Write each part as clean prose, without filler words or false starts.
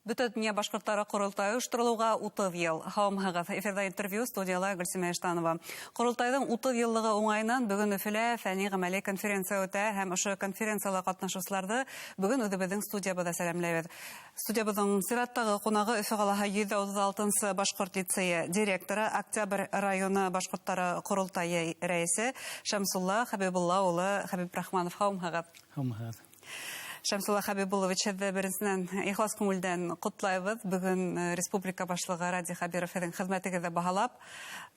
Бөтә дөнья башҡорттары ҡоролтайы ойошторолоуға 30 йыл. Һаумыһығыҙ! Эфирҙа интервью, студияла Гөлсимә Иштанова. Ҡоролтайҙың 30 йыллығы уңайынан бөгөн Өфөлә фәнни ғәмәли конференция үтә һәм ошо конференцияла ҡатнашыусыларҙы бөгөн үҙебеҙҙең студиябыҙҙа сәләмләйбеҙ. Студиябыҙҙың сираттағы ҡунағы Өфө ҡалаһы 136-нсы башҡорт лицейы директоры, Октябрь районы башҡорттары ҡоролтайы рәйесе Шәмсулла Хәбибулла улы Хәбибрахманов. Һаумыһығыҙ! Һаумыһығыҙ! Шәмсулла Хәбибуллович, һеҙҙе беренсенән ихлас күңелдән ҡотлайбыҙ. Бөгөн республика башлығы Радий Хәбиров һеҙҙең хеҙмәтегеҙҙе баһалап,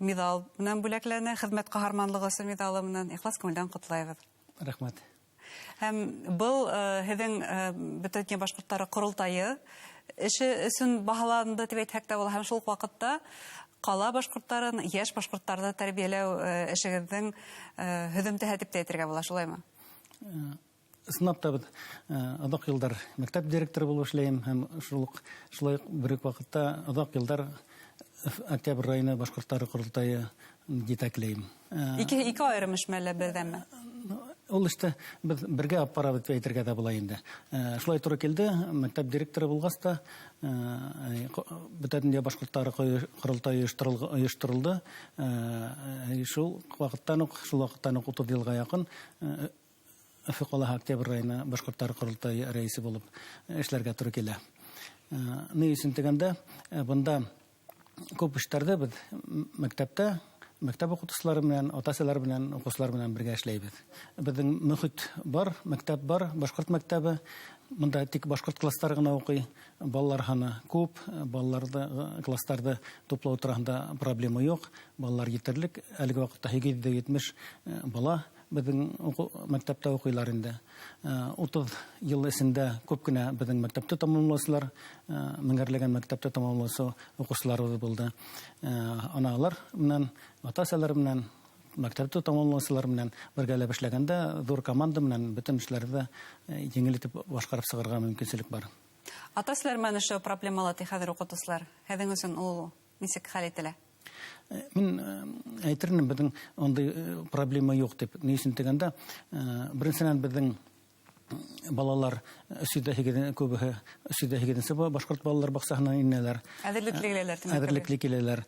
миҙал менән бүләкләне, хеҙмәт ҡаһарманлығы өсөн миҙалы менән ихлас күңелдән ҡотлайбыҙ. Рәхмәт. Һәм был һеҙҙең Бөтә дөнья башҡорттары ҡоролтайы эше өсөн баһаланды тип әйтһәк тә була, һәм шул уҡ ваҡытта ҡала башҡорттарын, йәш башҡорттарҙы тәрбиәләү эшегеҙҙең һөҙөмтәһе тип тә әйтергә була, шулаймы? Ысынлап та, беҙ оҙаҡ йылдар мәктәп директоры булып эшләйем һәм шулай бер үк ваҡытта оҙаҡ йылдар Октябрь районы башҡорттары ҡоролтайы етәкләйем. Ике айырым эшме әллә берҙәнме? Ул эште беҙ бергә алып барабыҙ тип әйтергә ҙә була инде. Шулай тура килде, мәктәп директоры булғас та Бөтә дөнья башҡорттары ҡоролтайы ойошторолдо. Шул ваҡыттан уҡ 30 йылға яҡын Өфө ҡалаһы Октябрь районы башҡорттары ҡоролтайы рәйесе булып эшләргә тура килә. Ни өсөн тигәндә, бында күп эштәрҙе беҙ мәктәптә, мәктәп уҡытыусылары менән, ата-әсәләр менән, уҡыусылар менән бергә эшләйбеҙ. Беҙҙең мөхит бар, мәктәп бар, башҡорт мәктәбе. Бында тик башҡорт кластары ғына уҡый, балалар һаны күп, балаларҙы, кластарҙы туплау тураһында проблема юҡ, балалар етерлек. Әлеге ваҡытта 870 бала беҙҙең мәктәптә уҡыйлар инде. 30 йыл эсендә күп кенә беҙҙең мәктәпте тамамлаусылар, меңәрләгән мәктәпте тамамлаусы уҡыусыларыбыҙ булды. Аналар менән, ата-әсәләр менән, мәктәпте тамамлаусылар менән бергәләп эшләгәндә ҙур команда менән бөтөн эшләрҙе еңел итеп башҡарып сығырға мөмкинселек бар. Ата-әсәләр менән эшләү проблемалы ти хәҙер уҡытыусылар. Һеҙҙең өсөн ул нисек хәл ителә? Мин әйтер инем, беҙҙең ундай проблема юҡ тип. Ни өсөн тигәндә, беренсенән, беҙҙең балалар 308, күбеһе 308-нсе башҡорт балалар баҡсаһына инәләр. Әҙерлекле киләләр, тимәк, Әҙерлекле киләләр.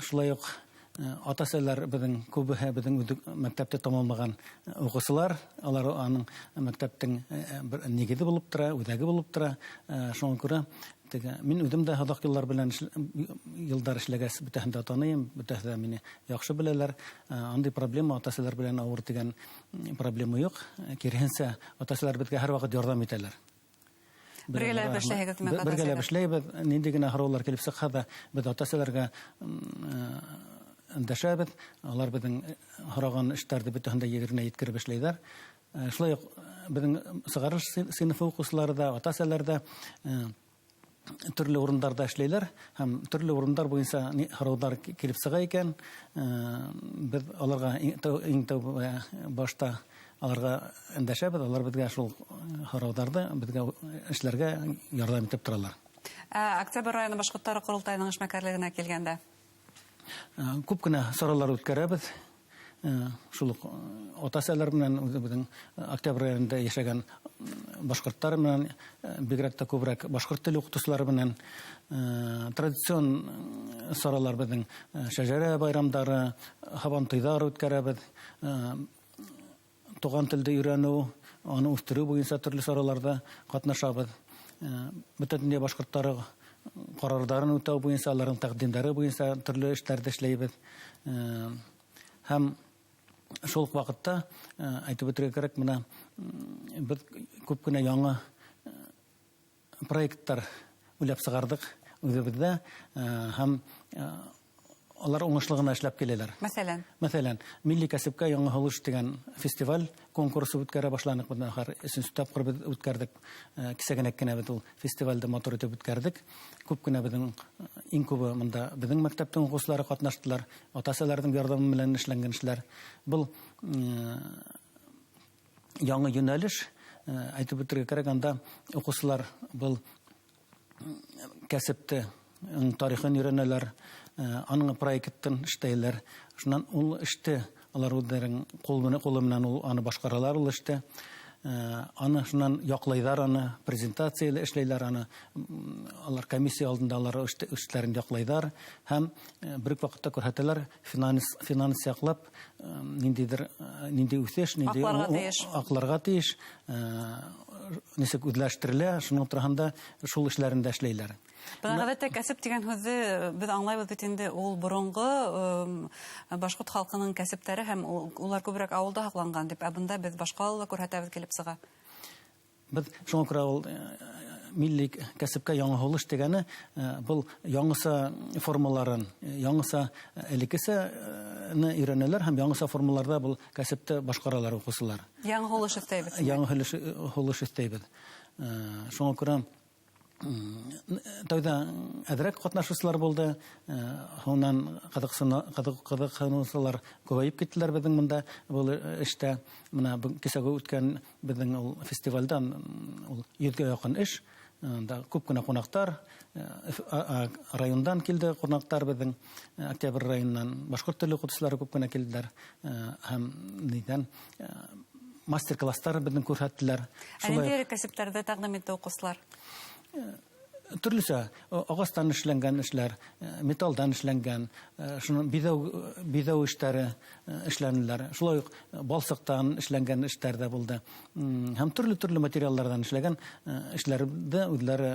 Шулай уҡ ата-әсәләр беҙҙең күбеһе беҙҙең үҙ мәктәпте тамамлаған уҡыусылар, алар аның мәктәптең бер нигеҙе булып тора, үҙәге булып тора. Шуңа күрә теге мин үҙем дә оҙаҡ йылдар белән йылдар эшләгәс бөтәһен дә таныйым, бөтәһе дә мине яҡшы беләләр. Андый проблема ата-әсәләр белән авыр тигән проблема юҡ. Киреһенсә, ата-әсәләр беҙгә һәр ваҡыт ярҙам итәләр. Бергәләп эшләйһегеҙ, тимәк, Бергәләп ата-әсәләр. эшләйбеҙ. Ниндәй генә һораулар килеп сыҡһа ҙа, беҙ ата-әсәләргә өндәшәбеҙ. Алар беҙҙең һораған эштәрҙе бөтәһен дә еренә еткереп эшләйҙәр. Шулай уҡ беҙҙең сығарыш синыфы уҡыусылары ҙа, ата-әсәләр ҙә төрлө урындарҙа эшләйләр һәм төрлө урындар буйынса һорауҙар килеп сыға икән, беҙ аларға иң тәү башта аларға өндәшәбеҙ, алар беҙгә шул һорауҙарҙы беҙгә эшләргә ярҙам итеп торалар. Октябрь районы башҡорттары ҡоролтайының эшмәкәрлегенә килгәндә? Күп кенә саралар үткәрәбеҙ. Шул уҡ ата-әсәләр менән, үҙебеҙҙең Октябрь районында йәшәгән башҡорттар менән, бигерәк тә күберәк башҡорт теле уҡытыусылары менән, традицион саралар беҙҙең, шәжәрә байрамдары, һабантуйҙар үткәрәбеҙ. Туған телде өйрәнеү, аны үҫтереү буйынса төрлө сараларҙа ҡатнашабыҙ. Бөтә дөнья башҡорттары ҡарарҙарын үтәү буйынса, аларҙың тәҡдимдәре буйынса төрлө эштәрҙе эшләйбеҙ. Һәм шул уҡ ваҡытта, әйтеп үтергә кәрәк, бына, беҙ күп кенә яңы проекттар уйлап сығарҙыҡ үҙебеҙҙә, һәм алар уңышлы ғына эшләп киләләр. Мәҫәлән? Мәҫәлән, Милли кәсепкә яңы һулыш тигән фестиваль конкурсы үткәрә башланыҡ. Бына ахыр өсөнсө тапҡыр беҙ үткәрҙек. Кисәгенәк кенә беҙ ул фестивалде матур итеп үткәрҙек. Күп кенә беҙҙең, иң күбе мында беҙҙең мәктәптең уҡыусылары ҡатнаштылар. Ата-әсәләрҙең ярҙамы менән эшләнгән эшләр. Был яңы йүнәлеш. Әйтеп үтергә кәрәк, анда уҡыусылар был кәсепте тарихын өйрәнәләр, аның проектын эшләйләр. Шунан ул эште алар үҙҙәренең ҡулы менән ул аны башҡаралар ул эште. Аны шунан яҡлайҙар, аны презентация эшләйләр, аны алар комиссия алдында алар эшләрен яҡлайҙар һәм бер үк ваҡытта күрһәтәләр финанс яҡлап ниндәйҙер ниндәй үҫеш, ниндәй аҡларға тейеш, нисек үҙләштерелә, шуның тураһында шул эшләрен дә эшләйләр. Бына ғәҙәттә кәсеп тигән һүҙҙе беҙ аңлайбыҙ бит инде, ул боронғо башҡорт халҡының кәсептәре һәм улар күберәк ауылда һаҡланған тип, ә бында беҙ башҡа ла күрһәтәбеҙ килеп сыға. Беҙ шуңа күрә ул милли кәсепкә яңы һулыш тигәне был яңыса формаларын, яңыса элеккесәне өйрәнәләр һәм яңыса формаларҙа был кәсепте башҡаралар уҡыусылар. Яңы һулыш өҫтәйбеҙ. Яңы һулыш өҫтәйбеҙ. Шуңа күрә тәүҙә әҙерәк ҡатнашыусылар булды, һуңынан ҡыҙыҡһыныусылар күбәйеп киттеләр беҙҙең бында был эштә. Бына кисәге үткән беҙҙең ул фестивалдән ул 100-гә яҡын эш, анда күп кенә ҡунаҡтар, райондан килде ҡунаҡтар беҙҙең Октябрь районынан башҡорт теле уҡытыусылары күп кенә килделәр һәм нидән мастер-класстар беҙҙең күрһәттеләр. Ә ниндәй кәсептәрҙе тәҡдим итте уҡыусылар? Төрлөсә ағастан эшләнгән эшләр, металдан эшләнгән, шуның биҙәү эштәре эшләнеләр. Шулай уҡ балсыҡтан эшләнгән эштәр ҙә булды. Һәм төрлө-төрлө материалдарҙан эшләгән эшләрҙе үҙләре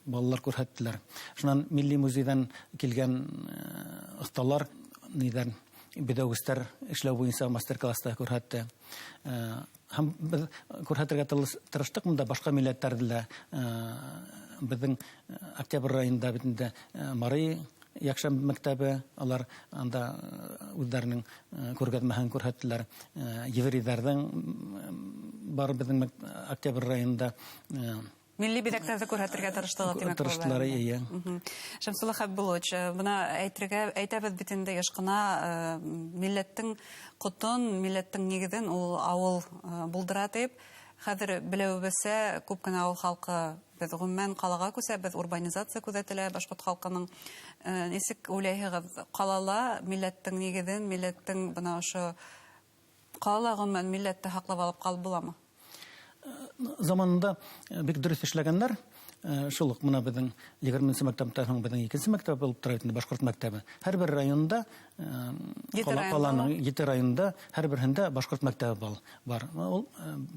балалар күрһәттеләр. Шунан милли музейҙан килгән оҫталар ниҙән биҙәүгестәр эшләү буйынса мастер-класста күрһәтте. Һәм беҙ күрһәтергә тырыштыҡ бында башҡа милләттәрҙе лә. Беҙҙең Октябрь районында бит инде Мари йәкшәмбе мәктәбе, алар анда үҙҙәренең күргәҙмәһен күрһәттеләр. Еврейҙәрҙең бар беҙҙең Октябрь районында милли биҙәктәрҙе күрһәтергә тырыштылар, тимәк. Тырыштылар, эйе. Шәмсулла Хәбибуллович, бына әйтәбеҙ бит инде йыш ҡына милләттең ҡотон, милләттең нигеҙен ул ауыл булдыра тип. Хәҙер белеүебеҙсә, күп кенә ауыл халҡы беҙ ғөмүмән ҡалаға күсәбеҙ, урбанизация күҙәтелә башҡорт халҡының. Нисек уйлайһығыҙ, ҡалала милләттең нигеҙен, милләттең бына ошо ҡалала ғөмүмән милләтте һаҡлап алып ҡалып буламы? Заманында бик дөрөҫ эшләгәндәр. Шул уҡ бына беҙҙең 20-нсе мәктәптән һуң беҙҙең 2-нсе мәктәп булып тора инде, башҡорт мәктәбе. Һәр бер районда, ҡаланың 7 районында һәр береһендә башҡорт мәктәбе бар. Ул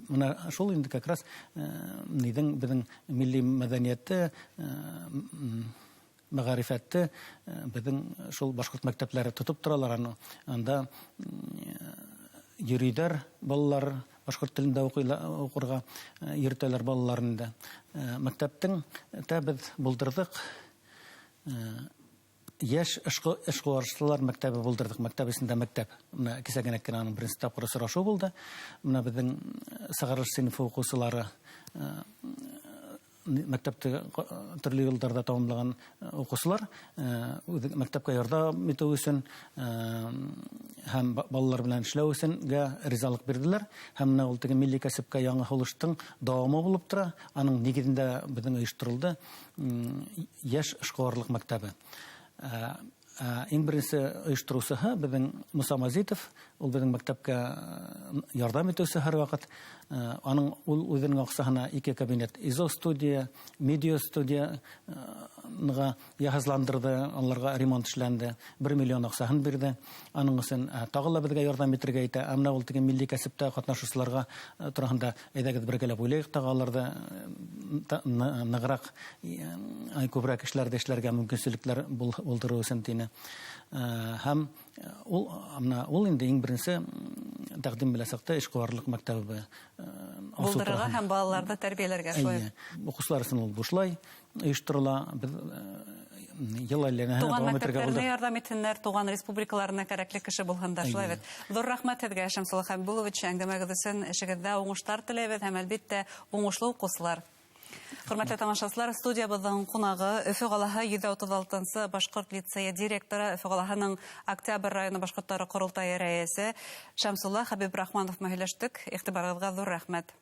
бына шул инде как раз ниҙең беҙҙең милли мәҙәниәтте, мәғарифәтте беҙҙең шул башҡорт мәктәпләре тотоп торалар. Анда йөрөйҙәр балалар, башҡорт телендә уҡырға йөрөтәләр балаларын да. Мәктәптең тә беҙ булдырҙыҡ, йәш эшҡыуарсылар мәктәбе булдырҙыҡ. Мәктәп эсендә мәктәп. Бына кисә генә аның беренсе тапҡыр осрашыу булды. Бына беҙҙең сығарылыш синыфы уҡыусылары мәктәпте төрлө йылдарҙа тамамлаған уҡыусылар мәктәпкә ярҙам итеү өсөн һәм балалар менән эшләү өсөн ризалыҡ бирҙеләр. Һәм бына ул теге милли кәсепкә яңы һулыштың дауамы булып тора. Аның нигеҙендә беҙҙең ойошторолдо йәш эшҡыуарлыҡ мәктәбе. Иң беренсе ойоштороусыһы беҙҙең Муса Мазитов, ул беҙҙең мәктәпкә ярҙам итеүсе һәр ваҡыт. Аның ул үҙенең аҡсаһына 2 кабинет, изо студия, медиа студияға йыһазландырҙы, аларға ремонт эшләнде, 1 миллион аҡсаһын бирҙе. Аның өсөн тағы ла беҙгә ярҙам итергә итә. Ә бына ул теге милли кәсептә ҡатнашыусыларға тураһында әйҙәгеҙ бергәләп уйлайыҡ, тағы аларҙы нығыраҡ, күберәк эшләрҙе эшләргә мөмкинселектәр булдырыу өсөн тине. Һәм ул бына ул инде иң беренсе тәҡдим белән сыҡты эшҡыуарлыҡ мәктәбе булдырырға һәм балаларҙы тәрбиәләргә шулай. Уҡыусылар өсөн ул бушлай ойошторола. Беҙ йыл әйләнәһенә туған мәктәптәренә ярҙам итһеннәр, туған республикаларына кәрәкле кеше булһындар, шулай бит. Ҙур рәхмәт һеҙгә, Шәмсулла Хәбибуллович, әңгәмәгеҙ өсөн. Эшегеҙҙә уңыштар теләйбеҙ һәм әлбиттә уңышлы уҡыусылар. Хөрмәтле тамашасылар, студиябыҙҙың ҡунағы Өфө ҡалаһы 136-нсы башҡорт лицейы директоры, Өфө ҡалаһының Октябрь районы башҡорттары ҡоролтайы рәйесе Шәмсулла Хәбибрахманов менән һөйләштек. Иғтибарығыҙға ҙур рәхмәт.